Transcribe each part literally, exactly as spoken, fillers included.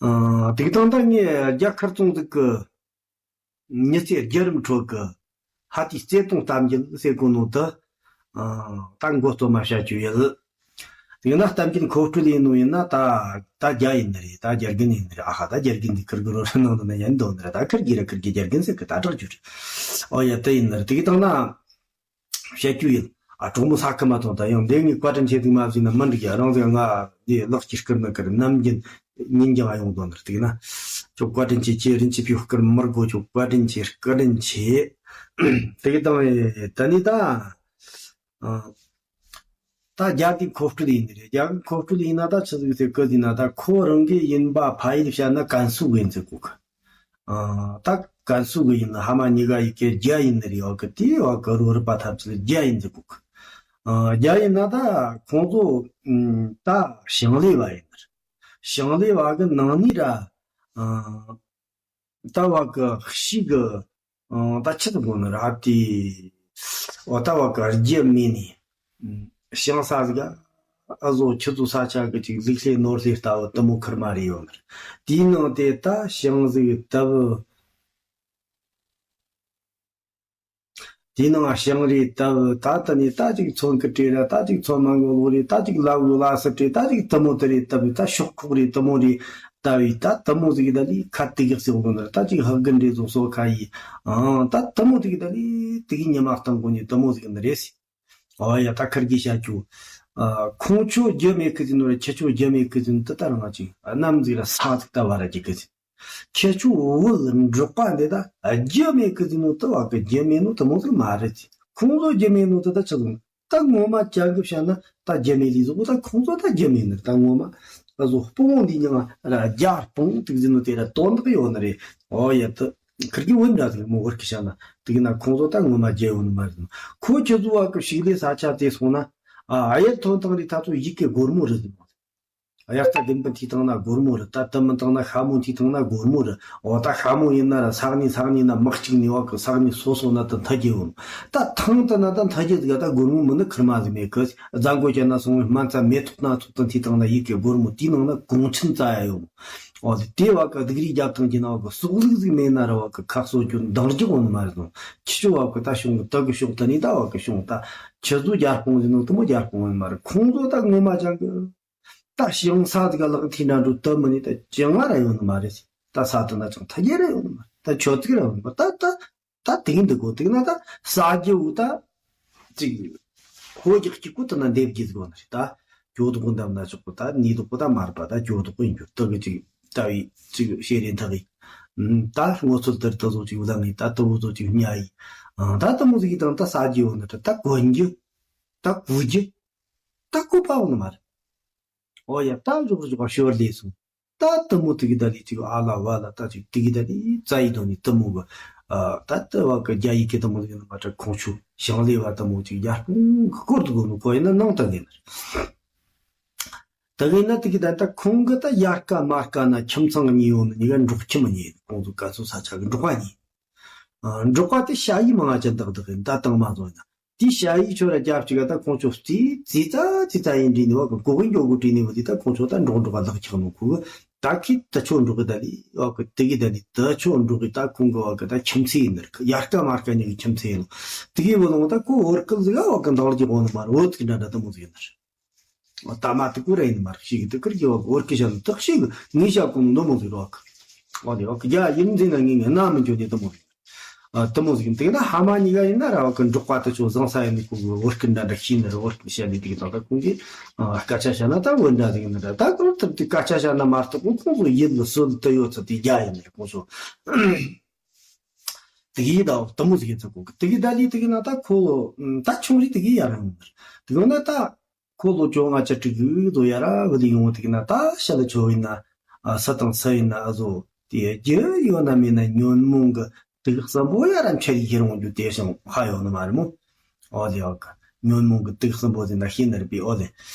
ཨ། དེ་དང་ད་ངས་རྒྱ་ཁར་ཙོང་ཟིག་གི་མྱི་ཚེ་བརྒྱུད་རིམ་ཁྲོད་ཀྱི་ཧ་ཏི་རྩེ་དུང་གཏམ་རྒྱུད་ཟེར་གོ་ནོ་དེ། ཨ། ད་མགོ་རྟོལ་མ་བཤད་རྒྱུ་ཡོད། དེ་ན་གཏམ་རྒྱུད་མཁོ་སྤྲོད་ཡིན་ནོ་ཡིན་ན་ད་ད་རྒྱ་ཡིན་ནི་རེད། ད་རྒྱ་རྒན་ཡིན་ནི་རེད། ཨ་ཧ། ད་རྒྱ་རྒན་འདི་ཁུར་གི་རོ་རི་ནང་དུ་ན་ཡན་འདོན་ནི་རེད། ད་ཁུར་གི་ར་ཁུར་གི་རྒྱ་རྒན་ཟེར་གི་ད་དྲག་རྒྱུ་རེད། ཨོ་ཡ། དེ་ཡིན་ནི་རེད། དེ་གི་དང་ན། བཤད་རྒྱུ་ཡིན། ཨ། གྲོགས་མོ་ས་ཁུ་མ་ཐོང་ད་ཡང་འདི་ངས་བཀའ་དྲིན་ཆེ་ཟིག་མ་བཟོས་ན་མི་འགྲིག་ཡ། རང་ཟིག་ང་འདི་ལག་གི་སྐུར་མི་ཀར་ནམ་རྒྱུན་ཉིན་རྒྱང་ཡོང་དོན་རེད། དེ་ན་ཁྱོད་བཀའ་དྲིན་ཆེ། ཁྱེད་རིན་ཆེ་བའི་སྐུར་མི་དགོ། ཁྱོད་བཀའ་དྲིན་ཆེ། བཀའ་དྲིན་ཆེ། དེ་གི་དང་ད་ནི་ད། ཨ། ད་རྒྱ་གི་མཁོ་སྤྲོད་ཡིན་ནི་རེད། རྒྱ་གི་མཁོ་སྤྲོད་ཡིན་ན་ད་ཆི་ཟིག་ཟེར་གི་ཟིན་ན། ད་ཁོ་རང་གི་ཡིན་པ་ཕ་ཡུལ་བཤད་ན་ཀན་སུའུ་གི་ཡིན་ཟེར་གོ་གི། ཨ། ད་ཀན་སུའུ་གི་ཡིན་ན་ཧ་མ་གཉིས་ཀ་ཡི་གེ་རྒྱ་ཡིན་ནི་རེད། བ་གི་དེ་བ་གི་རོ་རི་པ་ཐམས་ཅད་རྒྱ་ཡིན་ཟེར་གོ་གི། ཨ། རྒྱ་ཡིན་ན་ད་ཁོང་ཚོ་ད་ཞིང་ལས་བ་ཡིན་ནི་རེད། ཞིང་ལས་བ་གི་ནང་ནས་ར། ཨ། ད་བ་གི་ཤི་གི། ཨང་། ད་ཆི་ཟིག་དགོ་ནི་ར་དེ། འོ། ད་བ་གི་རྒྱུ་མེད་ནི། ཞིང་ས་ཟིག་ག་ཨ་ཟོ་ཁྱི་ཚོ་ས་ཆ་གི་ཅིག་ལུག་ལྷེ་ནོར་ལྷེ་ལྟ་བུ་དུ་མོ་ཁུར་མ་རེ་ཡོད་ནི་ར། དེའི་ནང་དེ་ད་ཞིང་ཟིག་ལྟ་བུ། དེའི་ནང་ཞིང་རེ་ལྟ་བུ། ད་ད་ནི་ད་ཅིག་ཚོན་ཁུ་སྤྲས་ར། ད་ཅིག་ཚོན་མ་མགོ་ལོག་རེ། ད་ཅིག་ལ་བུ་ལ་སི་སྤྲས། ད་ཅིག་དུ་མོ་དེ་རེ་ལྟ་བུ། ད་ཤོག་ཁོག་རེ་དུ་མོ་རེ་ལྟ་བུ། ད་དུ་མོ་ཟིག་ད་ལི་ཁ་ཏིག་གི་སེ་འོ་ནི་ར། ད་ཅིག་ཧག་གི་འདྲེ་ཟོ་སོ་ཁ་ཡི། ཨང་། ད་དུ་མོ་ཟིག་ད་ལི་དེ་གི་ཉི་མ་སྟེང་གོ་ནི་དུ་མོ་ཟིག་ནི་རེད་སི། ཨོ་ཡ། ད་ཁུར་གི་བཤད་རྒྱུ། ཨ། ཁོང་ཆོ་རྒྱུ་མེད་གི་ཟིན་ནོ་ར། ཁྱེད་ཆོ་རྒྱུ་མེད་གི་ཟིན་ནོ་དེ་ད་རང་ང་ཅིག་ཨ་ནམ་ཟིག་ར་ས་ཟིག་ད་བ་ར་གི་གི་ཟིན། ཁྱེད་ཆོ་བོད་འབྲོག་པ་འདི་ད་རྒྱུ་མེད་གི་ཟིན་ནོ་དེ་བ་གི་རྒྱུ་མེད་ནོ་དེ་མོ་ཟིག་མ་རེད། ཁོང་ཚོ་རྒྱུ་མེད་ནོ་དེ་ད་ཆི་ཟིག་ད་ངོ་མ་ཅག་གི་བཤད་ན་ད་རྒྱུ་མེད་ལི་ཟིག་གོ། ད་ཁོང་ཚོ་ད་རྒྱུ་མེད་ནི་ད་ངོ་མ། ཨ་ཟོ་སྤུ་བོ་འདི་ཉང་ར་རྒྱ་སྤུངས་དུག་ཟིན་ནོ་དེ་ར་དོན་དག་ཡོད་ནི་རེད། ཨོ་ཡ། དེ་ཁུར་གི་བོད་འདྲ་ཟིག་མོ་བོར་གི་བཤད་ན་དེ་གི་ན་ཁོང་ཚོ་ད་ངོ་མ་རྒྱུ་ཡོད་ནི་མ་རེད། ཁོ་ཁྱེད་ཚོ་བ་གི་ཕྱུགས་ལས་ས་ཆ་དེ་སོང་ན། ཨ། གཡུ་ཐོན་བཏང་རི་ཐ་ཚོ་ཡི་གེ་སྒོར་མོ་རེད་ཟིན་མོ། གཡར་རྟ་བདུན་པ་འཐུས་བཏང་ན་སྒོར་མོ་རེད། ད་དུ་མི་བཏང་ན་ཤ་མོ་འཐུས་བཏང་ན་སྒོར་མོ་རེད། འོ། ད་ཤ་མོ་ཡིན་ན་ར་ས་གནས་ས་གནས་ན་དམག་གཅིག་ནས་བ་གི་ས་གནས་སོ་སོ་ན་ད་མཐའ་རྒྱས་ཡོང་། ད་ཐང་དུ་ན་ད་མཐའ་རྒྱས་ཟིག་ད་སྒོར་མོ་མི་ནི་ཁུར་མ་ཟིག་མེད་གི། རྫ་མགོ་ཅན་ན་སོང་བའི་སྨན་རྩྭ་མེ་ཏོག་སྣ་ཚོགས་དང་འཐུས་བཏང་ན་ཡི་གེ་སྒོར་མོ། དེའི་ནང་ན་གོང་ཆེན་རྩ་ཡ་ཡོད་མོ། འོ། དེ་དེ་བ་གི་སྡུག་རུས་རྒྱབ་ཐང་གི་ན་བ་གི་སྲོག་ལུག་ཟིག་མེད་ན་ར་བ་གི་ཁ་གསོ་རྒྱུ་འདང་རྒྱག་ཡོང་ནི་མ་རེད་དང་། ཁྱི་ཆོ་བ་གི་ད་གཞུང་གི་དུ་གི་ཕྱོགས་དུ་ནས་ད་བ་གི་གཞུང་ད་ཁྱི་ཟོ་རྒྱལ་སྤོང་ཟིན་ནོ་དུ་མོ་རྒྱལ་སྤོང་ཡོད་མ་རེད། ཁོང་ཚོ་ད་ངོ་མ་ཅང་གི་ད་ཞིང་ས་དེ་ག་ལག་འཐིལ་འདྲ་འགྲོ་དུ་མི་ནི་ད་ཅི་ང་ར་ཡོང་ནི་མ་རེད། ད་ས་དེ་ན་ཅང་ཐ་རྒྱལ་ར་ཡོང་ནི་མ་རེད། ད་ཆོ་ཚིག་ར་ཡོང་ནི་མ་རེད། ད་ད་ད་དེང་འདི་གོ་དེང་ན་ད་ས་རྒྱུ་བོ་ད་ཅིག་ཧོ་རྒྱག་གཅིག་གོ་དེ་ན་འདེབས་རྒྱུ་ཟིག་ཡོད་ནི་རེད། ད་ཇོ་དུ་གོ་འདམ་ན་ཆོག་གོ། ད་ནི་དུ་གོ་ད་མར་པ་ད་ཇོ་དུ་གོ་ཡིན་རྒྱུ་དུ་གི་ཅིག་ད་བི་ཅིག་ཤེས་རེ་འཐག་གི། ད་སྔོ་ཚོད་དེར་ད་བཟོ་ཅིག་ལ་ངེས་ད་དུ་བོ་བཟོ་ཅིག་ཉ་ཡི། ད་དུ་མོ་ཟིག་གི་དང་ད་ས་རྒྱུ་ཡོད་ནི་རེད། ད་གོན་རྒྱུ་ད་གོ་རྒྱུ་ད་གོ་པ་ཡོང་ནི་མ་རེད། ཨོ་ཡ། ད་འཇོག་འཇོག་ཤོར་ལས་སོང་། ད་དུ་མོ་དེ་གི་ད་ལི་ཅིག་ཨ་ལ་བ་ལ་ད་ཅིག་དེ་གི་ད་ལི་རྩ་ཡི་དོན་ནི་དུ་མོ་གི། ཨ། ད་དུ་བ་གི་རྒྱ་ཡི་གི་དུ་མོ་ཟིག་ཡིན་ན་མ་ཁྲ་ཁོང་ཆུ་ཞིང་ལས་བ་དུ་མོ་ཅིག་རྒྱ་སྤུངས་གི་སྐོར་དུ་གོ་ནོ་ཁོ་ཡིན་ན་ནང་ད་ལེ་ནི། ད་གི་ན་དེ་གི་ད་ད་ཁོང་གི་ད་དབྱར་ཁ་མར་ཁ་ན་ཁྱིམ་ཚང་གཉིས་ཡོང་ནི་གཉིས་ཀ་འབྲོག་ཁྱིམ་གཉིས་ཡིན། ཁོང་ཚོ་ག་ཚོད་ས་ཆ་གི་འབྲོག་པ་གཉིས། ཨ། འབྲོག་པ་དེ་ཞ་ཡི་མང་ང་ཅན་དག་དག་ཡིན། ད་དང་མ་བཟོ་ཡིན་ན། དེའི་ཞ་ཡིས་ཁྱོད་ར་རྒྱབ་ཅིག་ག་ད་ཁོང་ཚོ་རྩིས་རྩིས་ཙ་རྩིས་ཙ་ཡིན་འདྲི་ནི་བ་གི་གོ་གི་མགྱོགས་གོ་བྲིས་ནི་བ་དེ་ད་ཁོང་ཚོ་ད་འབྲོག་འབྲོག་ག་ལག་ཆགས་ནོ་ཁུ་གི། ད་ཁི་ད་ཆོ་འབྲོག་གི་ད་ལི་བ་གི་དེ་གི་ད་ལི་ད་ཆོ་འབྲོག་གི་ད་ཁོང་གི་བ་གི་ད་ཁྱིམ་མཚེས་ཡིན་ནི་ར། དབྱར་ཁ་མར་ཁ་གཉིས་གི་ཁྱིམ་མཚེས་ཡིན་ནོ། དེ་གི་བུ་ལོང་ད་ཁོ་བོར་ཀི་ཟིག་ག་བ་གི་འདང་རྒྱག་འོང་ནི་མ་རེད། བོད་གི་འདྲ་འདྲ་ད་མོ་ཟིག་ཡིན་ནི་ར། ད་མ་དེ་ཀུ་ར་ཡིན་མ་རེད། ཤིག་དེ་ཀིར་གི་བ་གི་བོར་ཀི་ཤ་ནི་དག་ཤིག་ངི་ཤ་ཀུ་ནི་མོ་ཟིག་རོག། ཨོ་དེ་བ་གི་རྒྱ་ཡིན་ཟིན་ན་ངི་ངི་ན་མི་འཇོ་ནི་ད་མོ་ཟིག། ཨ། དུ་མོ་ཟིག་ཡིན། དེ་ན་ཧ་མ་གཉིས་ཀ་ཡིན་ན་ར་བ་གི་འབྲོག་པ་དུ་ཆོ་བཟང་ས་ཡིན་ནི་ཁུ་གི་བོར་ཀི་འདྲ་འདྲ་ཤི་ནི་ར། བོར་ཀི་ཤ་ནི་དེ་གི་ད་ད་ཁུ་གི། ཨ། སྐད་ཆ་བཤད་ན་ད་བོད་འདྲ་ཟིག་ཡིན་ནི་ར། ད་ཀུར་ཐུབ་དེ་སྐད་ཆ་བཤད་ན་མ་གཏོགས་ཁོང་ཚོ་ཡིད་ལ་སོལ་དུ་ཡོད་ཚ་དེ་རྒྱ་ཡིན་ནི་ར་ཁོང་ཚོ། དེ་གི་ད་དུ་མོ་ཟིག་ཡིན་ཚ་ཁུ་གི་དེ་གི་ད་ལི་དེ་གི་ན་ད་ཁོ་ད་ཆུང་རི་དེ་གི་ཡ་རང་ཡིན་ནི་ར། དེ་གི་ན་ད། ཁོ་ལོ་བཅོ་ལྔ་བཅུ་དྲུག་གི་དོ་ཡ་ར་བུ་ལི་ཡོང་དེ་གི་ན་ད་ཤ་ལ་ཆོ་ཡིན་ན། ཨ། སུ་དང་སུ་ཡིན་ན་ཨ་ཟོ་དེ་རྒྱུ་ཡོད་ན་མེད་ན་ཉོན་མོངས་གི་དུག་གསུམ་པོ་ཡ་ར་འཆར་ཡི་རུང་རྒྱུ་དེ་ཞིང་ཧ་ཡོད་ནི་མ་རེད་མོ། ཨོ་ལེ་ཨོ་གི་ཉོན་མོངས་གི་དུག་གསུམ་པོ་ཟིན་ན་ཤེས་ནི་རེད་པས། ཨོ་ལེ།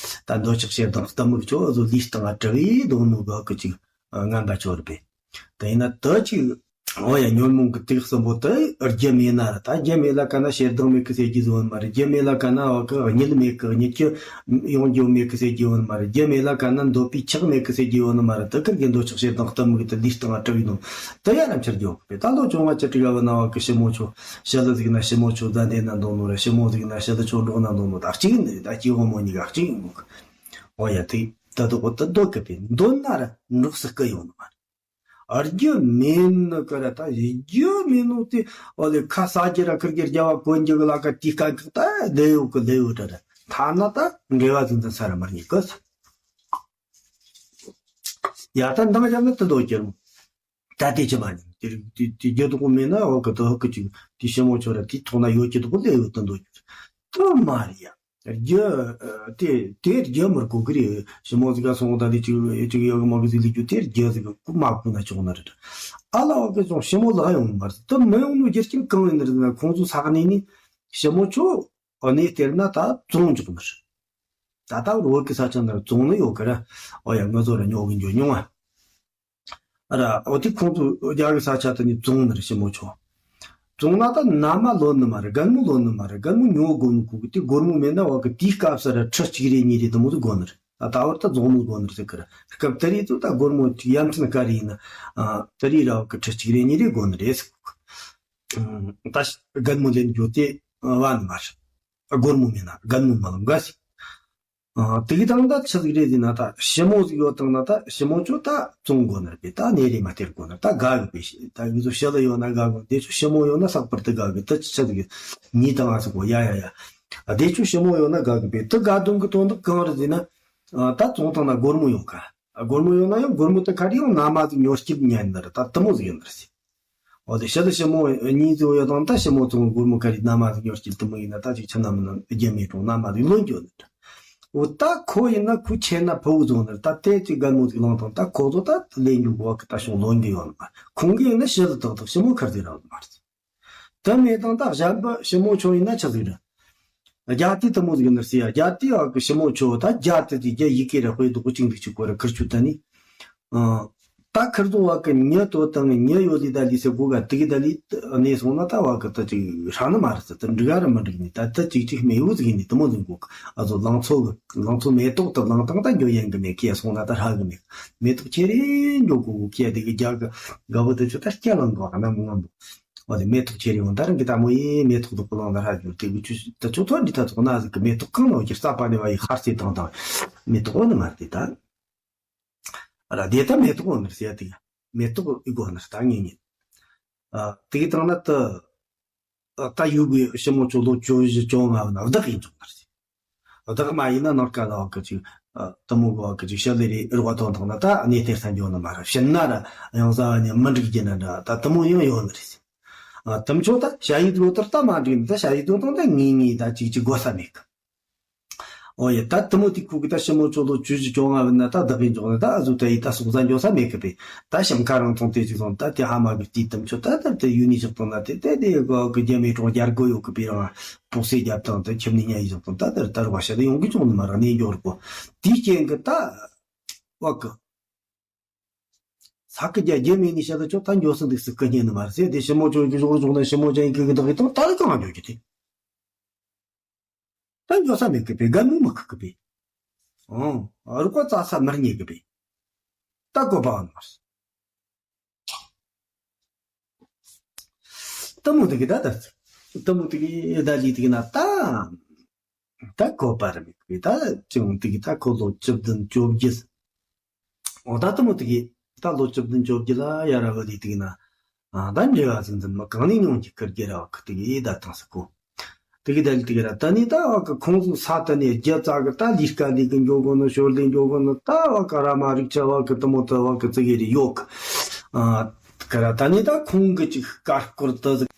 ད་འདོད་ཆགས་ཞེ་སྡང་གཏི་མུག་ཆོ་ཨ་ཟོ་ལུས་སྟེང་ང་གྲུབ་པའི་སྡོད་ནོ་གི་ཧ་གི་ཅིག་ངན་པ་ཆོ་རེད་པས། དེ་ཡིན་ན་དུ་ཅིག་འོ་ཡ། ཉོན་མོངས་ཀྱི་དུག་གསུམ་པོ་དེ་རྒྱུ་མེད་ན་ར། ད་རྒྱུ་མེད་ལ་ཀ་ན་ཞེ་སྡང་མེད་གི་ཟེར་རྒྱུ་ཟིག་ཡོད་ནི་མ་རེད། རྒྱུ་མེད་ལ་ཀ་ན་འོ་གི་གཉིད་མེད་གི། གཉིད་ཀྱི་ཡོང་རྒྱུ་མེད་གི་ཟེར་རྒྱུ་ཡོད་ནི་མ་རེད། རྒྱུ་མེད་ལ་ཀ་ན་འདོད་པའི་ཆགས་མེད་གི་ཟེར་རྒྱུ་ཡོད་ནི་མ་རེད། དེ་ཀིར་གི་འདོད་ཆགས་ཞེ་སྡང་གཏི་མུག་གི་དེ་ལུས་སྟེང་ང་གྲུབ་ཡིན་ནོ། དེ་ཡ་ར་འཆར་རྒྱུ་ཡོད་གི། ད་ལོ་བཅོ་ལྔ་བཅུ་དྲུག་ག་བུད་ན་འོ་གི་ཞི་མོ་ཆོ། ཞི་ལུ་ཟིག་ན་ཞི་མོ་ཆོ་ཟ་འདེད་ན་འདོད་ནོ་ར། ཞི་མོ་ཟིག་ན་ཞི་ལུ་ཆོ་འགྲོགས་ན་འདོད་ནོ། ད་གཅིག་ཡིན་ནི་རེད། ད་སྐྱེ་བོ་མོ་གཉིས་ཀ་གཅིག་ཡིན་ནོ་གི། འོ་ཡ། དེ་ད་དོ་གོ་ད་འདོད་གི་པས། འདོད་ན་ར་འགྲོགས་སུ་སྐུ་ཡོང་ནི་མ་རེད། རྒྱུ་མེད་ནི་ཀ་ར། ད་རྒྱུ་མེད་ནོ་དེ་འོ་ལེ་ཁ་ཟ་རྒྱུ་ར་ཁུར་གི་རྒྱ་བ་གོན་རྒྱུ་གི་ལ་ཀ་དེ་དཀའ་ཁག་ད་ལེ་ཡོད་གི་ལེ་ཡོད་དྲ་ར། ཐ་ན་ད་འབྲེལ་བ་ཟིན་ཙམ་ས་ར་མར་ཉེ་གི་ས། ཡ་ད་འདང་བརྒྱབ་ན་དེ་འདོད་རྒྱུ་རུང་། ད་དེ་ཅི་མ་ཉན་དེ་རིགས་དེ་དེ་རྒྱུ་དོག་མེད་ན་འོ་གི་དོ་ཧུ་གི་ཅིག་དེ་ཞི་མོ་ཆོ་ར་དེ་ཐོག་ན་ཡོད་རྒྱུ་དོག་ལེ་ཡོད་དེ་འདོད་རྒྱུ་དེ་མ་རེད་ཡ། རྒྱུ་དེ་དེ་རྒྱུ་མི་དགོས་གི་རེད། ཞི་མོ་ཟིག་ག་སོང་ད་དེ་ཅིག་ཅིག་ཡོད་གི་མ་གི་ཟིག་ལས་རྒྱུ་དེ་རྒྱུ་ཟིག་གི་མ་དགོས་ན་ཆོག་ནི་རེད། ཨ་ལ་འོ་གི་སོང་ཞི་མོ་ལག་ཡོང་མ་རེད། དེ་མི་ཡོང་ནོ་རྒྱུ་རྐྱེན་གང་ཡིན་ནི་རེད་ན། ཁོང་ཚོ་ས་གནས་ནས་ཞི་མོ་ཆོ་གནས་སྟེར་ན་ད་བཙོང་འཇོག་ནི་རེད། ད་ད་བར་བོད་གི་ས་ཆ་འདིར་བཙོང་ནི་ཡོད་གི་ར། འོ་ཡ། ང་ཚོ་ར་ཉོ་གི་འཇོག་མྱོང་ཨ། ར། འོ་དེ་ཁོང་ཚོ་རྒྱ་གི་ས་ཆ་དེ་ནས་བཙོང་ནི་རེད། ཞི་མོ་ཆོ་བཙོང་ན་ད་མནའ་མ་ལོན་ནི་མ་རེད། རྒན་མོ་ལོན་ནི་མ་རེད། རྒན་མོ་ཉོ་དགོས་ནི་ཁུག་གི། དེ་སྒོར་མོ་མེད་ན་བ་གི་དེའི་སྐབས་སུ་ར་ཁྲི་གཅིག་རེ་གཉིས་རེ་དེ་མོ་ཟིག་དགོས་ནི་རེད། ད་ད་བར་ད་རྫོང་མོ་དགོས་ནི་རེད་ཟེར་གི་ར། སྐབས་དེ་རེད་དུ་ད་སྒོར་མོ་གཅིག་ཡ་མཚན་ག་རེ་ཡིན་ན། ཨ། དེ་རེད་ར་བ་གི་ཁྲི་གཅིག་རེ་གཉིས་རེ་དགོས་ནི་རེད་ཟེར་གི། ཨ། ད་རྒན་མོ་ལེན་རྒྱུ་དེ་བ་ནི་མ་རེད། སྒོར་མོ་མེད་ན་རྒན་མོ་མ་ལོན་ག་ཟེར། ཨ། དེ་གི་དང་ད་ཆི་ཟིག་རེད་ཟེར་ན། ད་ཞི་མོ་ཟིག་ཡོད་དང་ན་ད་ཞི་མོ་ཆོ་ད་བཙོང་དགོས་ནི་རེད་པས། ད་གནས་རེ་མ་སྟེར་དགོས་ནི། ད་དགའ་གི་པས། ད་ང་ཚོ་ཞི་ལུ་ཡོད་ན་དགའ་གི། དེ་ཆོ་ཞི་མོ་ཡོད་ན་ལྷག་པར་དུ་དགའ་གི། ད་ཆི་ཆི་ཟིག་གི་ཉིས་དང་ང་ཟིག་གོ། ཡ་ཡ་ཡ། ཨ། དེ་ཆོ་ཞི་མོ་ཡོད་ན་དགའ་གི་པས། དེ་དགའ་དོན་གི་དོན་དག་གང་རེད་ཟེར་ན། ཨ། ད་བཙོང་དང་ན་སྒོར་མོ་ཡོད་ག། ཨ། སྒོར་མོ་ཡོད་ན་ཡང་སྒོར་མོ་དེ་ཁ་རེ་ཡང་མནའ་མ་ཟིག་ཉོ་སྐྱིད་ཉན་ནི་རེད། ད་དེ་མོ་ཟིག་ཡིན་ནི་རེད་ཟེར། འོ་དེ་ཞི་ལུ་ཞི་མོ་གཉིས་ཚོ་ཡོད་དང་ད་ཞི་མོ་ཚོ་སྒོར་མོ་ག་རེ་མནའ་མ་ཟིག་ཉོ་སྐྱིད་དེ་མོ་ཡིན་ན། ད་ཅིག་ཆི་ན་མི་ན་རྒྱུ་མེད་རུང་མནའ་མ་ཟིག་ལོན་རྒྱུ་ནི་འདྲ། འོ་ད་ཁོ་ཡིན་ན་ཁོ་ཆེ་ན་ཕུ་བོ་བཟོ་ནི་རེད། ད་དེ་ཅིག་རྒན་མོ་ཟིག་བླངས་དང་ད་ཁོ་ཚོ་ད་ལེན་རྒྱུ་བ་གི་ད་ཤོང་ལོན་རྒྱུ་ཡོད་ནི་མ། ཁོང་གི་ཡིན་ན་ཞི་ལུ་ཏག་ཏག་ཞི་མོ་ཁར་ཟིག་རག་ནི་མ་རེད། དེ་མེད་དང་ད་གཞན་པ་ཞི་མོ་ཆོ་ཡིན་ན་ཆི་ཟིག་རེད། རྒྱ་དེ་དེ་མོ་ཟིག་ནི་ཟེར་ཡ། རྒྱ་དེ་བ་གི་ཞི་མོ་ཆོ་ད་རྒྱ་དེ་དེ་རྒྱ་ཡི་གེ་ར་དཔེ་དོག་ཅིག་འདུག་ཅིག་གོ་ར་ཁིར་ཆུ་ད་ནི། ཨ། ད་ཁིར་ཚོ་བ་གི་མྱི་དོ་དང་མྱི་ཡོད་ལི་ད་ལི་ཟེར་གོ་ག། དེ་གི་ད་ལི་གནས་སོང་ན་ད་བ་གི་ད་ཅིག་ཧྲ་ནི་མ་རེད་ཟེར། ད་འགྲིག་ག་ར་མི་འགྲིག་ནི། ད་ད་ཅིག་ཅིག་མེ་ཡོ་ཟིག་ནི་དེ་མོ་ཟིག་གོ་ག། ཨ་ཚོ་ལང་ཚོ་གི་ལང་ཚོ་མེ་ཏོག་ད་ལང་དང་ད་འགྱོ་ཡན་གི་མེ་ཁྱེར་སོང་ན་ད་ཧྲ་གི་མེ། མེ་ཏོག་ཁྱེར་རེ་འགྱོ་གོ་གོ་ཁྱེར་དེ་གི་རྒྱ་གི་དགའ་བོ་དེ་ཆོ་ད་སྐྱ་ལང་གོ་ག་ན་མི་ངམ་བོ། འོ་དེ་མེ་ཏོག་ཁྱེར་ཡོང་ད་རང་གི་ད་མོ་ཡེ་མེ་ཏོག་དུ་ཀུ་ལང་ད་ཧ་གྱུར་དེ་གི་ཆུ་ད་ཆུ་ཐོག་འདི་ད་ཚོགས་ན་ཟིག་གི་མེ་ཏོག་གང་ནོ་གྱི་རྩ་བ་ནས་བ་ཡི་ཧར་སེ་དང་དང་མེ་ཏོག་འོ་ནི་མ་དེ་ད་ར་དེ་ད་མེ་ཏོག་འོ་ནི་ཟེར་ཡ་དེ་ག་མེ་ཏོག་ཨི་གོ་ནི་ད་ངེ་ངེ་ཨ་དེ་གི་དང་ན་ད་ད་ཡུ་གི་ཞི་མོ་ཆོ་ལོ་བཅུ་བཞི་བཅོ་ལྔ་བ་ན་བདག་ཡིན་ཆོག་ནི་ཟེར། བདག་མ་ཡིན་ན་ནང་ཀ་ལ་བ་གི་ཅིག་ཨ་དེ་མོ་གི་བ་གི་ཅིག་ཞི་ལུ་རེ་རོགས་དང་དང་ན་ད་གནས་སྟེར་ས་འགྱོ་ནི་མ་ར། ཕྱིན་ན་ར་ཡང་ཟ་བ་ནི་མི་འགྲིག་རྒྱུ་ན་འདྲ། ད་དེ་མོ་ཡང་ཡོད་ནི་རེད་ཟེར། ཨ་དེ་མཆོག་ད་ཞ་ཡི་དོ་ལྟར་ད་མ་འགྲིག་ནི། ད་ཞ་ཡི་དོ་དང་ད་ངེས་ངེས་ད་ཅིག་ཅིག་དགོས་ས་མེད་གི། འོ་ཡ། ད་དེ་མོ་དེ་ཁུག་གི་ད་ཞི་མོ་ཆོ་ལོ་བཅུ་བཞི་བཅོ་ལྔ་བུད་ན་ད་བདག་གི་འཇོག་ནི་ད་ཨ་ཟུ་ད་ཡི་ད་སོག་ཟ་འགྱོ་ས་མེད་གི་པས། ད་ཞིང་ཁ་རང་ཚོང་དེ་ཅིག་སོང་ད་དེ་ཧ་མ་གི་དེ་དེ་མཆོག་ད་ད་དེ་ཡུ་ནི་ཞག་དང་ན་དེ་དེ་དེ་གི་རྒྱ་མེ་གྲོང་རྒྱ་རྒོ་ཡོད་གི་པས། རང་ཕོག་སེ་རྒྱབ་དང་དེ་ཁྱིམ་ནི་ཉ་ཡི་ཞག་དང་ད་དེ་ད་རུ་བ་ཤ་དེ་ཡོང་གི་འཇོག་ནི་མ་ར་གནས་འགྱོ་རུ་གོ། དེའི་རྐྱེན་གི་ད་བ་གི་ས་ཀི་རྒྱ་རྒྱ་མེ་ནི་ཤ་ད་ཆོ་ད་འགྱོ་ས་འདུག་སི་ཀི་ཉན་ནི་མ་ར་ཟེར། དེ་ཞི་མོ་ཆོ་གི་ཞོག་ཞོག་ན་ཞི་མོ་ཅན་གི་གི་བདག་གི་དང་ད་གང་འགྱོ་གི་དེ། ད་འགྱོ་ས་མེད་གི་པས། རྒན་མོ་མི་ཁུག་གི་པས། ཨང་། རུ་ཀ་རྩ་ས་མར་ཉེ་གི་པས། ད་གོ་པ་ཨང་མར། ཏི་མུ་ཏི་གི་ད་ད་ཏི་མུ་ཏི་གི་ད་ལི་ཏི་གི་ན་ད་ད་གོ་པ་ར་མེད་གི་པས། ད་ཅུང་ཏི་གི་ད་ཁོ་ལོ་བཅུ་བདུན་བཅོ་བརྒྱད། འོ་ད་ཏི་མུ་ཏི་གི་ད་ལོ་བཅུ་བདུན་བཅོ་བརྒྱད་ལ་ཡ་ར་བ་ལི་ཏི་གི་ན། ཨ་ད་འབྲེལ་བ་ཟིན་ཟིན་མི་གང་ནས་མྱོང་གི་ཁུར་གི་ར་བ་ཁུ་ཏི་གི་ད་ཐང་ས་གོ། དེ་གི་དལ་དེ་གི་ར་ད་ནི་ད་བ་གི་ཁོང་ཚོ་ས་ད་ནི་རྒྱ་ཙ་གི་ད་ལི་ཀ་ལི་གི་འགྱོ་གོ་ནི་ཤོར་ལི་འགྱོ་གོ་ནི་ད་བ་གི་ར་མ་རིག་ཆ་བ་གི་དུ་མོ་ད་བ་གི་ཙི་གི་རི་ཡོག་ཨ་གི་ར་ད་ནི་ད་ཁོང་གི་ཅིག་ཀར་ཀོར་ད་ཟིག་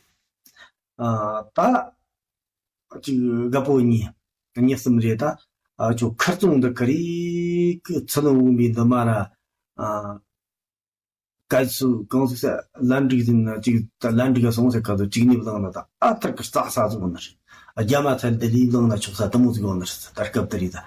ཨ་ད་ཅིག་དགའ་པོ་གཉིས་གཉིས་གསུམ་རེ་ད་ཨ་ཅོ་ཁར་ཙོང་འདི་ཀ་རི་གི་ཚུལ་འོང་བའི་འདི་མ་ར་ཨ། གལ་སྲིད་གང་ཟིག་ས་ལན་འགྲིག་ཟིན་ན་ཅིག་ད་ལན་འགྲིག་ག་སོང་ཟེར་ག་དུ་ཅིག་ནི་བླངས་ན་ད་ཨ་ཐར་གི་རྩ་ས་ཟུག་ནི་རེད། རྒྱ་མ་ཚལ་དེ་ལི་བླངས་ན་ཆོག་ས་དུ་མོ་ཟིག་ཡོང་ནི་རེད། ད་སྐབས་དེ་རེད་ད།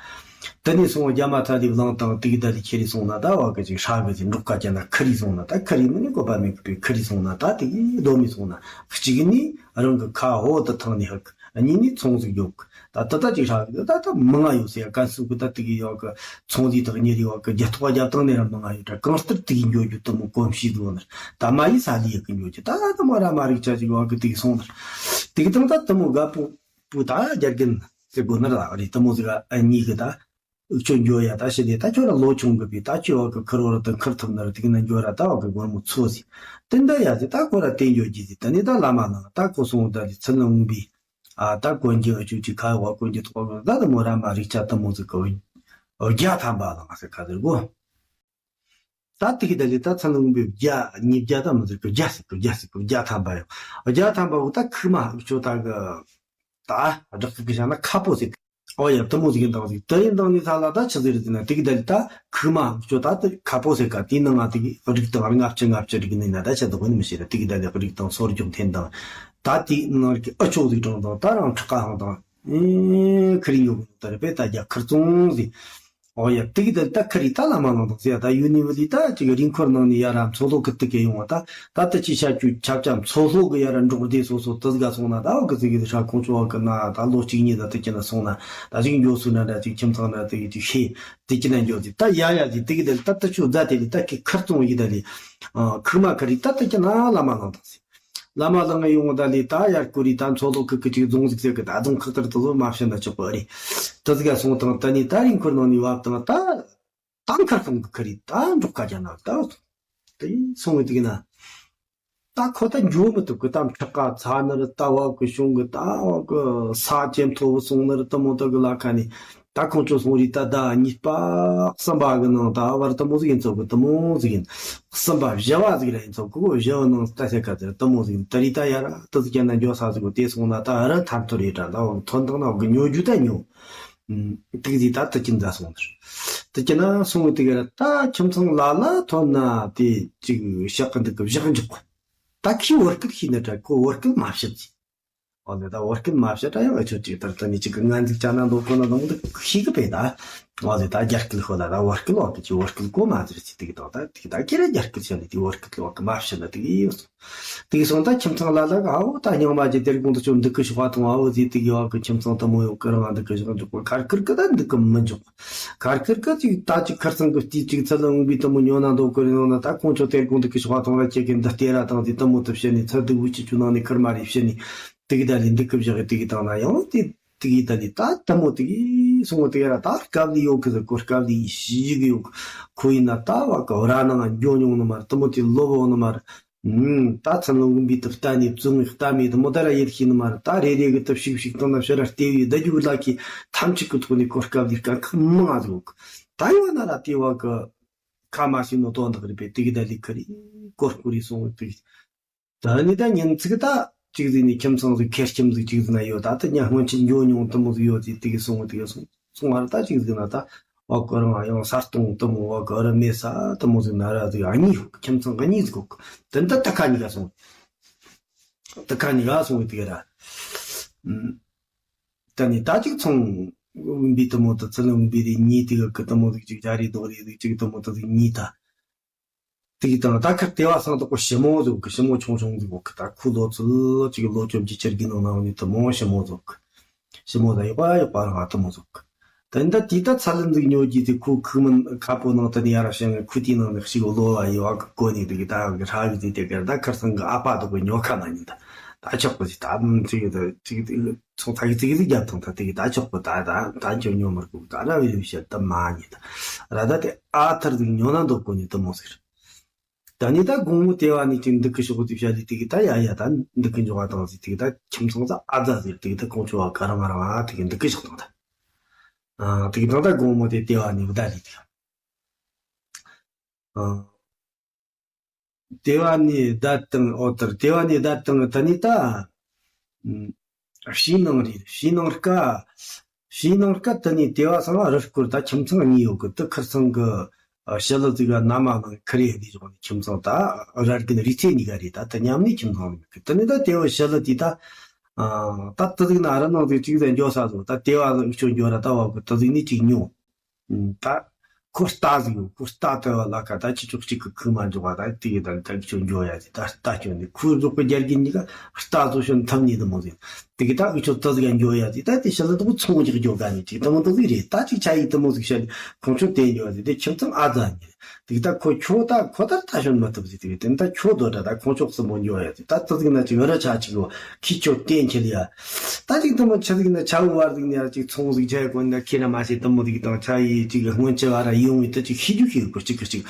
དེ་ནས་སོང་རྒྱ་མ་ཐ་ལིབ་ལང་དང་དེ་གི་ད་ལི་ཁྱེར་རེ་སོང་ན་ད་བ་གི་ཅིག་ཧྲ་གི་ཅིག་འབྲོག་ཁ་ཅན་ན་ཁི་རེ་སོང་ན་ད་ཁི་རེ་མི་ནི་གོ་པ་མེད་གི་པའི་ཁི་རེ་སོང་ན་ད་དེ་གི་སྡོད་མི་སོང་ན་གཅིག་ནི་རང་གི་ཁ་འོ་དུ་ཐང་ནས་ཧ་གི་གཉིས་ནི་ཚོང་ཟིག་ཡོད་གི་ད་ད་ད་ཅིག་ཧྲ་གི་ད་ད་མི་ང་ཡོད་ཟེར་ཡ་ཀན་སུ་གི་ད་དེ་གི་ཡོད་གི་ཚོང་ཟིག་ཐག་ཉེ་རེ་ཡོད་གི་རྒྱ་ཐོག་རྒྱབ་ཐང་ནས་ར་མི་ང་ཡོད་ད་གང་ལྟར་དེ་གི་འགྱོ་རྒྱུ་དུ་མོ་གོམས་གཤིས་ཟིག་ཡོད་ནར་ད་མ་ཡི་ས་ལི་ཡི་གི་འགྱོ་རྒྱུ་ད་ད་མ་ར་མ་རིག་ཆ་ཅིག་ཡོད་གི་དེ་གི་སོང་ནར་དེ་གི་དང་ད་དུ་མོ་དགའ་པོ། པུ་ད་རྒྱ་རྒན་ཟེར་དགོས་ནི་ར་རེད་དུ་མོ་ཟིག་ཨ་གཉིས་གི་ད་འུ་ཆོ་འགྱོ་ཡ་ད་ཤི་དེ་ད་ཁྱོད་ར་ལོ་ཆུང་གི་པི་ད་ཁྱོད་བ་གི་ཁུར་བོ་ར་དུ་ཁུར་ཐུབ་ན་ར་དེ་གི་ན་འགྱོ་ར་ད་བ་གི་སྒོར་མོ་ཚོ་ཟིག་དེ་འདྲ་ཡ་ཟིག་ད་ཁོ་ར་དེ་འགྱོ་རྒྱུ་ཟིག་ད་ནི་ད་བླ་མ་ལང་ད་ཁོ་སོང་ད་ལི་ཚུ་ནི་འོང་པི་ཨ་ད་གོན་གྱི་འུ་ཆོ་ཅིག་ཁ་བ་གོན་གྱི་ཐོག་གི་ད་དུ་མོ་ར་མ་རིག་ཆ་དུ་མོ་ཟིག་གི་བརྒྱ་ཐམ་པ་ལང་ཟེར་ཁ་ཟེར་གོ། ད་དེ་གི་ད་ལི་ད་ཚན་ལུང་པའི་བརྒྱ་ཉིས་བརྒྱ་ད་མི་ཟེར་གི་བརྒྱ་ཟེར་གི་བརྒྱ་ཟེར་གི་བརྒྱ་ཐམ་པ་ཡོད། བརྒྱ་ཐམ་པ་བོ་ད་ཁུག་མ་ཧུག་ཆོ་ད་གི་ད་བསྒྲགས་གི་བཞག་ན་ཁ་པོ་ཟེར་གི་ཨོ་ཡ་དུ་མོ་ཟིག་གི་འདང་ཟིག་དེ་ཡིན་དང་ནི་ས་ལ་ད་ཆི་ཟིག་རེད་ཟེར་ན་དེ་གི་ད་ལི་ད་ཁུག་མ་ཧུག་ཆོ་ད་དེ་ཁ་པོ་ཟེར་ག་དེའི་ནང་ང་དེ་གི་རིགས་དང་ལྔ་བཅུ་ལྔ་བཅུ་རིགས་ནི་ན་ད་ཆ་དུ་གོ་ནི་མི་ཤེས་ར་དེ་གི་ད་ལི་རིགས་དང་སོར་སྦྱོང་འཐེན་དང་ད་དེའི་ནང་གི་ཨ་ཆོ་ཟིག་དྲང་དང་ད་རང་ཁྲག་ཁ་ཧང་དང་ཨེ་ཁི་རི་ཉོ་གི་ད་རེད་པས་ད་རྒྱ་ཁུར་ཙོང་ཟིག་ཨོ་ཡ་དེ་གི་ད་ད་ཁ་རི་ད་ལ་མ་ལང་དང་ཟེར་ཡ་ད་ཡུ་ནི་ཝ་ལི་ད་ཅིག་རིན་འཁོར་ནང་ནས་ཡ་ར་མཚོ་ལྷོ་གི་དུ་གེ་ཡོང་བ་ད་ད་ད་ཅི་ཤ་ཅུ་ཆབ་ཆ་མཚོ་ལྷོ་གི་ཡ་ར་འབྲོག་སྡེ་སོ་སོ་དུ་ག་སོང་ན་ད་འོ་གི་ཟི་གི་ཧྲ་ཁོང་ཆོ་བ་གི་ན་ད་ལོ་གཅིག་གཉིས་ད་དུ་གི་ན་སོང་ན་ད་ཅིག་འགྱོ་སུ་ན་ད་ཅིག་ཁྱིམ་ཚང་ན་དུ་གི་ཅིག་ཤེས་དུ་གི་ན་འགྱོ་ཟི་ད་ཡ་ཡ་ཟི་དུ་གི་ད་ད་ད་ཆུ་ཛ་དེ་ལི་ད་གི་ཁར་ཙོང་ཡི་ད་ལི་ཁུག་མ་ཁ་རི་ད་དུ་གི་ན་ལ་མ་ལང་དང་ཟི། ལ་མ་ལང་ཡོང་ད་ལི་ད་ཡར་ཀུ་རི་ད་མཚོ་ལྷོ་ཁུལ་གི་ཅིག་རྫོང་ཟིག་ཟེར་གི་ད་རྫོང་ཁག་ལྟར་དུ་ལོ་མ་བཤད་ན་ཆོག་པ་རེད། དེ་ཟིག་ག་སོང་དང་ད་ནི་ད་རིང་ཁུར་ནང་ནི་བབ་དང་ད་ད་མཁར་ཁང་གི་ཁུ་རི་ད་འབྲོག་ཁ་རྒྱ་ན་ད་དེ་སོང་གི་དུས་ན་ད་ཁོ་ད་འགྱོ་མི་ཐུབ་གི་ད་ཁྲག་ག་ཚ་ནི་རི་ད་བབ་གི་བྱུང་གི་ད་བབ་གི་ས་ཇེ་མཐོ་བོ་སོང་ནི་རི་ད་མོ་ད་གི་ལ་ཁ་ནི། ད་ཁོང་ཚོ་སོང་རི་ད་ཟླ་གཉིས་པ་གསུམ་པ་གི་ནང་ད་བར་དུ་མོ་ཟིག་ཡིན་ཚོགས་གི་དུ་མོ་ཟིག་ཡིན། གསུམ་པ་བཞི་བ་ཟིག་ར་ཡིན་ཚོགས་གི་བཞི་བ་ནང་ད་ཤ་ཁ་ཟེར་དུ་མོ་ཟིག་ཡིན་ད་རི་ད་ཡ་ར་དུ་ཟིག་ཀྱང་ན་འགྱོ་ས་ཟིག་གོ་དེ་སོང་ན་ད་ར་ཐར་ཐོར་རེ་དྲ་ད་བ་ཐོན་དང་ན་གི་ཉོ་རྒྱུ་ད་ཉོ། དུག་ཟིག་ད་དུ་ཅི་འཛའ་སོང་ནར། དུ་ཅི་ན་སོང་དུ་གི་ར་ད་ཁྱིམ་ཚང་ལ་ལ་ཐོན་ན་དེ་ཅིག་ཞག་གི་འདུག་གི་བཞག་འཇོག་གི་ད་ཁྱི་བོར་སྐད་ཤི་ན་དྲ་ཁོ་བོར་སྐད་མ་བཤད་ཅི། འོ་ནི་ད་བོར་སྐད་མ་བཤད་ད་ཡང་ཨ་ཆོ་ཅིག་ལྟར་ད་ནི་ཅིག་གི་ངན་ཟིག་ཅ་ན་འདོག་གོ་ན་འདོང་འདུག་ཤི་གི་པས་ད། འོ་ཟི་ད་རྒྱ་སྐད་ཤོད་ལ་ད་བོར་སྐད་ལོག་གི་ཅི་བོར་སྐད་གོ་མ་ཟེར་ཅི་དེ་གི་དོག་ད་དེ་གི་ད་ཁྱེད་ར་རྒྱ་སྐད་བཤད་ནི་དེ་བོར་སྐད་ལོག་གི་མ་བཤད་ན་དེ་གི་ཡོད་སོང་། དེ་གི་སོང་ད་ཁྱིམ་ཚང་ལ་ལ་གི་ཨའོ་ད་སྙིང་མ་ཅི་དེར་གོང་དུ་ཆོ་འདུག་གི་ཤོག་པ་ཐོང་ཨའོ་ཟི་དེ་གི་ཡོག་གི་ཁྱིམ་ཚང་ད་མོ་ཡོག་གི་རང་འདུག་གི་ཤོག་འཇོག་གི་ཁར་ཁིར་གི་ད་འདུག་གི་མི་འཇོག་ཁར་ཁིར་གི་ཅིག་ད་ཅིག་ཁར་ཚང་གི་སྟེ་ཅིག་ཚ་ལ་འོང་བའི་ད་མོ་ཉོ་ན་འདོག་གི་རེ་ཡོང་ན་ད་ཁོང་ཆོ་དེར་གོང་འདུག་གི་ཤོག་པ་ཐོང་ར་ཅེ་གི་འདི་ལྟེ་ར་དང་དེ་ད་མོ་དུ་བཤད་ནི་ཚ་འདུག་བུ་ཅི་ཆུ་ནང་ནས་ཁིར་མ་རེ་བཤད་ནི། དེ་གི་ད་ལི་འདི་སྐབས་བཞག་གི་དེ་གི་དང་ན་ཡང་དེ་དེ་གི་ད་ལི་ད་ལྟ་མོ་དེ་གི་སོང་བ་དེ་ག་ར་ད་སྐབས་ལི་ཡོད་གི་ཟེར་གོ་སྐབས་ལི་ཞིག་གི་ཡོད་གི་ཁོ་ཡིན་ན་ད་བ་གི་ར་ནང་འགྱོ་མྱོང་ནི་མ་རེད་དུ་མོ་དེ་ལོ་བོ་ནི་མ་རེད། ད་ཚན་ལ་འོང་བི་དུ་ལྟ་ནི་བཙུན་ངི་ལྟ་མེད་དུ་མོ་ད་ར་ཡེད་ཤི་ནི་མ་རེད་ད་རེ་རེ་གི་དུ་ཤིག་ཤིག་དང་ན་ཕྱི་ར་ལྟེ་བའི་ད་རྒྱུ་ལ་གི་ཐམས་ཅད་གི་ཐོག་ནས་གོ་སྐབས་ལི་སྐབས་ཁ་མང་ཟིག་ཡོད་གི་ད་ཡོད་ན་ར་དེ་བ་གི་ཁ་མ་ཤི་ནོ་དོན་དག་རེད་པས་དེ་གི་ད་ལི་ཁ་རི་གོ་སྐུ་རི་སོང་བ་དེ་གི་ད་ནི་ད་ཉིན་ཚིག་ད་ཅིག་ཟིག་ནི་ཁྱིམ་ཚང་ཟིག་ཁེར་ཁྱིམ་ཟིག་ཅིག་ཟིག་ན་ཡོད་ད་ད་ཉ་སྔོན་ཆད་འགྱོ་མྱོང་དུ་མོ་ཟིག་ཡོད་ཟིག་དེ་གི་སོང་བ་དེ་གི་སོང་སོང་བར་ད་ཅིག་ཟིག་ན་ད་བ་གི་རང་ཡང་ས་སྟོང་དུ་མོ་བ་གི་རི་མེད་ས་དུ་མོ་ཟིག་ན་ར་ཟིག་ཨ་གཉིས་ཡོད་ཁྱིམ་ཚང་གི་གཉིས་ཟིག་གོ་དེ་ད་ད་ཁ་གཉིས་ཀ་སོང་ད་ཁ་གཉིས་ཀ་སོང་བ་དེ་གི་ར་ད་ནི་ད་ཅིག་ཚོང་བི་དུ་མོ་དུ་ཚུལ་ལུང་བི་རི་གཉིས་དེ་གི་དུ་མོ་ཟིག་ཅིག་རྒྱ་རི་རྡོ་རི་ཟིག་ཅིག་དུ་མོ་དུ་ཟིག་གཉིས་ད། དེ་དང་ད་ཁར་ལྟེ་བ་སང་དོག་གོ་ཞི་མོ་ཟིག་གི་ཞི་མོ་ཆུང་ཆུང་ཟིག་གི་ད་ཁུ་ལོ་ཚུལ་ཅིག་ལོ་བཅོ་བརྒྱད་ཅིག་གི་ནང་ནང་ནི་དུ་མོ་ཞི་མོ་ཟིག་གི་ཞི་མོ་ད་ཡོག་པ་ཡོག་པ་རང་ཨ་དུ་མོ་ཟིག་གི་ད་འདི་དེ་ད་ཚ་ལན་ཟིག་ཉོ་རྒྱུ་དེ་ཁུ་ཁུ་མིན་ཁ་པོ་ནང་དུ་ནི་ཡ་ར་ཞེང་ཁུ་དེ་ནང་ནི་ཞིག་ལོ་བ་ཡོག་གི་གོ་ནི་དེ་གི་ད་གི་ཧྲ་གི་དེ་དེ་གར་ད་ཁར་སང་གི་ཨ་པ་དོག་གི་ཉོ་ཁ་མ་ཉིན་ད་ད་ཆོག་པ་ཞིག་ད་ཅིག་ད་ཅིག་ཚོང་ཐག་གི་ཅིག་ཟིག་རྒྱབ་དང་ད་དེ་གི་ད་ཆོག་པ་ད་ད་ད་ཉོ་ཉོ་མར་གུག་ད་ར་བི་རི་བཤད་ད་མ་ཉིན་ད་ར་ད་དེ་ཨ་ཐར་ཟིག་ཉོ་ན་འདོད་གོ་ནི་དུ་མོ་ཟིག་རེད། ད་ནི་ད་དགོང་མོ་དེ་བ་ནི་ཅིག་འདུག་གི་ཤོག་དེ་བྱ་ལི་དེ་གི་ད་ཡ་ཡ་ད་འདུག་གི་འཇོག་བ་དང་ཟིག་དེ་གི་ད་ཁྱིམ་ཚང་ས་ཨ་ཛ་ཟིག་དེ་གི་ད་ཀོང་ཆོ་བ་ག་ར་ང་ར་ང་དེ་གི་འདུག་གི་ཤོག་དང་ད། ཨ་དེ་གི་ད་ད་དགོང་མོ་དེ་དེ་བ་ནི་བདའ་ལི་དེ། ཨ་དེ་བ་ནི་བདའ་དང་ཨོ་ཏར་དེ་བ་ནི་བདའ་དང་ད་ནི་ད། ཕྱི་ནང་རེད། ཕྱི་ནང་ཀ་ཕྱི་ནང་ཀ་དེ་ནས་དེ་བ་སང་རི་སྐོར་ད་ཁྱིམ་ཚང་གཉིས་ཡོད་གི་དེ་ཁར་ཚང་གི་ཞི་ལི་ཟིག་ག་ན་མ་ནང་ཁི་རེ་ཧ་ལི་ཞོག་ནི་ཁྱིམ་ཚང་ད་ར་རྒན་རི་ཚེ་གཉིས་ཀ་རེད། ད་དེ་མཉམ་ནི་ཁྱིམ་ཚང་ལ་མེད་གི་དེ་ནས་ད་དེ་བ་ཞི་ལི་དེ་ད་ད་དེ་ཟིག་ན་རི་ནང་ཟིག་ཅིག་ཟིག་འགྱོ་ས་ཟིག་ད་དེ་བ་ཟིག་ཤོ་འགྱོ་ར་ད་བ་གི་དེ་ཟིག་ནི་ཅིག་ཉོ། ད་ཁོ་རྟ་ཟིག་ཡོད། ཁོ་རྟ་དེ་བ་ལ་ཁ་ད་ཁྱེད་ཆོ་གཅིག་གི་ཁུག་མ་འཇོག་པ། ད་དེ་གི་ད་ད་ཁྱོད་འགྱོ་ཡ་ཟིག་ད་རྟ་ཞོན་ནི་ཁོའི་རྫོགས་པའི་རྒྱལ་རྒྱུ་གཉིས་ཀ་རྟ་ཚོ་ཞོན་ཐུབ་ནི་དེ་མོ་ཟིག་དེ་གི་ད་འུ་ཆོ་དེ་ཟིག་ག་འགྱོ་ཡ་ཟིག་ད་དེ་ཤི་ལ་དེ་མོ་ཚོང་རྒྱག་འགྱོ་ག་ནི་ཅིག་དེ་མོ་དེ་ཟིག་རེད། ད་ཅིག་ཆ་ཡི་དེ་མོ་ཟིག་བཤད་ནི་ཁོང་ཆོ་དེ་འགྱོ་ཡ་ཟིག་དེ་ཁྱིམ་ཚང་ཨ་ཛ་ནི་དེ་གི་ད་ཁོ་ཁྱོ་ད་ཁོ་ད་རྟ་ཞོན་མ་ཐུབ་ཟིག་དེ་གི་དེ་ད་ཁྱོ་དོ་ད་ད་ཁོང་ཆོ་གསུམ་པོ་འགྱོ་ཡ་ཟིག་ད་དེ་ཟིག་ན་ཅིག་འུ་ར་ཆ་ཅིག་ཡོད། ཁྱི་ཆོ་བསྟན་ཁྱེར་ཡ། ད་ཅིག་དེ་མོ་ཆི་ཟིག་ན་ཆ་བོ་བར་ཟིག་ན་ཡ་ཅིག་ཚོང་ཟིག་ཆ་ཡ་གོ་ན་ཁྱེད་ར་མ་ཤེས་དེ་མོ་ཟིག་དང་ཆ་ཡི་ཅིག་སྔོན་ཆད་བ་ར་ཡོང་བའི་ད་ཅིག་ཤེས་རྒྱུ་ཤེས་གོ་གཅིག་གི་གཅིག་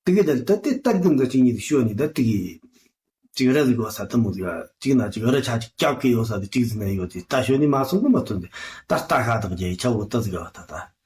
དེ་གི་ད་ད་དེ་ལྟར་གི་འདི་ཅིག་ཉིད་ཤོད་ནི་ད་དེ་གི་ཅིག་ར་ཟིག་གོ་ས་དེ་མོ་ཟིག་ཅིག་ན་ཅིག་ར་ཆ་ཅིག་སྐྱབས་ཀྱི་ཡོད་ས་དེ་ཅིག་ཟིག་ན་ཡོད་དེ་ད་ཤོད་ནི་མ་སོང་ནི་མ་ཐོན་དེ་ད་ལྟ་ཤ་དག་རྒྱ་ཡི་ཆ་བོ་ད་ཟིག་ག་བ་ད་ད།